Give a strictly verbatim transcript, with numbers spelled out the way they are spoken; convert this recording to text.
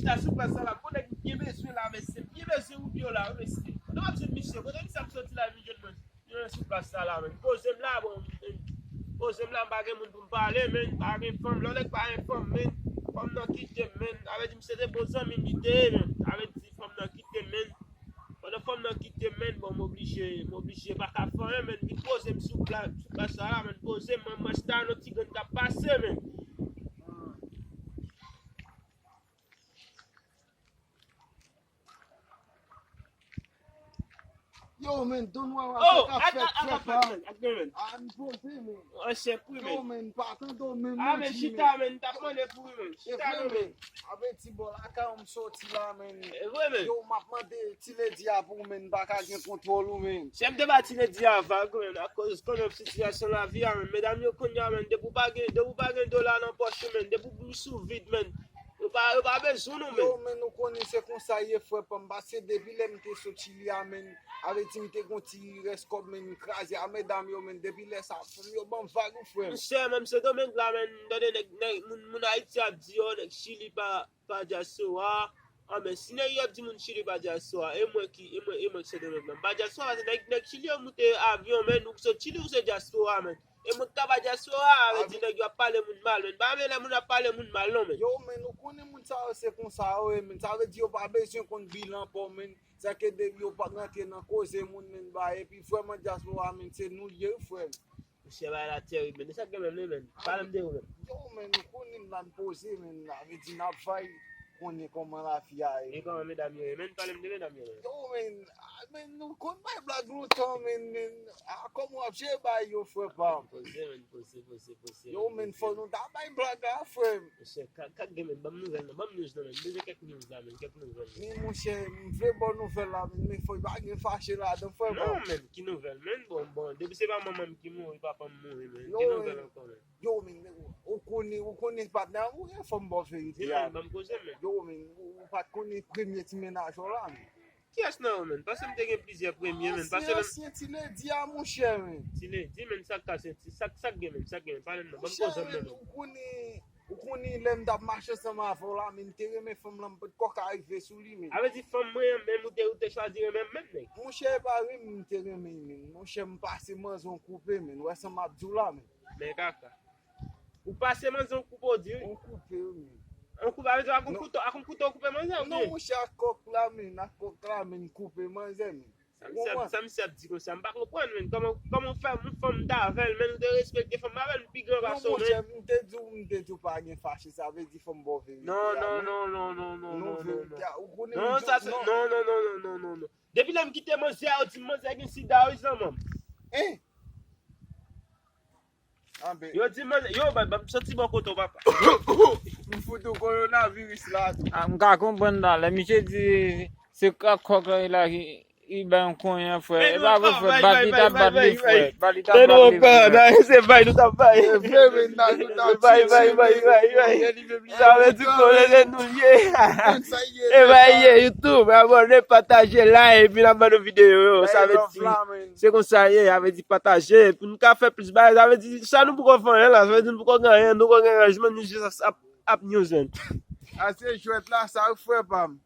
Chita sou plas sa la, m konnen m byen bezwen la, mesye. M byen bezwen wout yo la, wi, mesye. Kote w ap jwenn misye? Kote misye ap soti la, vin jwenn mwen? Mwen sou plas sa la, men. Poze m la, bon, men. Poze m la, m pa gen moun pou m pale, men. M pa gen fanm. Lè w nèg pa gen fanm, men. Fanm nan kite m, men. Sa vle di, misye te bon zanmi m, li te ye, men. Sa vle di, fanm nan kite m, men. Pandan fanm nan kite m, men, bon, m oblije, m oblije pa ka fè anyen, men. Vin poze m sou plas, sou plas sa la, men. Poze m, mwen, mwen chita nan ti grenn k ap pase, men. Yo, men, Don Wawa, sa k ap fèt, frè pa m? An poze, men. An chèk, wi, men. Yo, men, pa tande w menm, non, men, chita, men, m t ap mande pou wi, men. Chita, men. Avè ti bò lakay ou m soti la, men. E vre, men. Yo, m ap mande ti ledi a pou ou, men, m pa ka gen kontwòl ou, men. Si m te ba ti ledi a vag, men, akoz konnen sitiyasyon lavi a, men, medam yo kounye a, men, depi w pa gen, depi w pa gen dola nan pòch ou, men, depi w sou vid, men, yo pa, yo pa bezwen nou, men. Yo, men, ou konnen se konsa ye, frè pa m, paske depi lè m te sot Chili a, men, avè di m te gon ti rès kòb, men, m kraze a medam yo, men, depi lè sa, fanm yo ban m vag, wi, frè m. Monchè, menm Sendomeng la, men, tande nèg, nèg, moun, moun Ayiti ap di, yo, nèg Chili pa, pa dyaspora. An, men, si nèg yo ap di moun Chili pa dyaspora, e mwen ki, e mwen, e mwen ki Sendomeng la, m pa dyaspora, paske nèg, nèg Chili yo moute avyon, men, ou sot Chili, ou se dyaspora, men. E mwen ki ta pa dyaspora, sa vle di nèg yo ap pale moun mal, men. M pa renmen lè moun ap pale moun mal, non, men. Yo, men, ou konnen moun sa yo se konsa yo ye, men. Sa vle di yo pa bezwen konn bilan pa w, men. Sa ke depi yo pa rantre nan koze moun, men, ba, epi vrèman dyaspora, men, se nou l ye, wi, frè m. Monchè, bagay la tèrib, men. E sa k gen menm, li, men? Pale m de ou, men. Yo, men, ou konnen m la m poze, men. Sa vle di n ap vay, konnen kòman lavi a ye. E kòman medam yo ye, men? Pale m de medam yo, men. Yo, men, a, men, nou konn bay blag lontan, men, men, a, kòman w ap jere bagay yo, frè pa m? Poze, men, poze, poze, poze. Yo, men, fò nou ta bay blag la, frè m. Monchè, ka, ka gen, men, ban m nouvèl, non. Ban m news, non, men. M bezwen kèk news la, men, kèk nouvèl, men. Men, monchè, m vle ba w nouvèl la, men, men fò pa gen fache ladan, frè pa m. Non, men, ki nouvèl, men? Bon, bon, depi se pa manman m ki mouri, papa m mouri, men. Ki nouvèl ankò, men? Yo, men, ou konnen, ou konnen patnè, ou gen fò m ba w verite a. Di, men, ban m koze, men. Yo, men, ou, ou pa t konnen premye ti mennaj ou la, men. Kiyès nan yo, men? Paske m te gen plizyè premye, men. Paske ansyen, men, ansyen ti ledi a, monchè, men. Ti ledi, men, sa k ka senti, sa, sa k gen, men, sa k gen, men. Pale m non, ban m koze m non, men. Ou konnen, ou konnen lè m t ap mache ansanm avè w la, men, m te renmen fanm lan, m potko ka rive sou li, men. Sa vle di fanm mwen an, menm ou te, ou te chwazi renmen m menm, nèg? Monchè, e pa renmen m te renmen l, men. Monchè, m pase manzè yon koupe, men. Ou wè sa m ap di w la, men. Men kaka. Ou pase manzè yon koupe, ou di wi. Yon koupe, wi, men. Yon koupe, sa vle di ak yon kouto, ak yon kouto ou koupe manzè, ou byen? Non, monchè, ak kòk la, men, ak kòk la, men, koupe manzè, men. Sa misye ap, sa misye ap di konsa, m pa konprann, men. Kòman, kòman w fè yon fanm t avè l, men ou te respekte fanm avè l, m pi gran pase w, men. Non, monchè, m te di w, m te di w pa gen fache, sa vle di fò m ba w verite a, men. Non, non, non, non, non, non, non, non, non. Non, verite a, ou konnen m di w, non, non, non, non, non, non, non. Depi lè m kite manzè a, yo di m manzè gen sida, wi, zanmanm. Hein? Anben. Yo di m, yo, ban, ban m soti bò kote w, papa. M fout ou kowonaviris la tou. A, m ka konprann la. Lè misye di se kòk la ki, li bay yon konyen, frè. E pa vre, frè. Bal li t ap bat li, frè. Bal li t ap bat li, frè. Se bay nou t ap bay. Se vre, men, nou t ap bay, bay, bay, bay, bay. Sa vle di kolere nou l ye. E bay ye, YouTube, abòne, pataje, like, epi n ap ban nou videyo yo. Sa vle di se konsa ye, sa vle di pataje, pou nou ka fè plis bagay, sa vle di sa nou poko fè anyen la, sa vle di nou poko gen anyen, nou poko gen aranjman, nou jis ap, ap news, men. A se jwèt la, sa wi, frè pa m.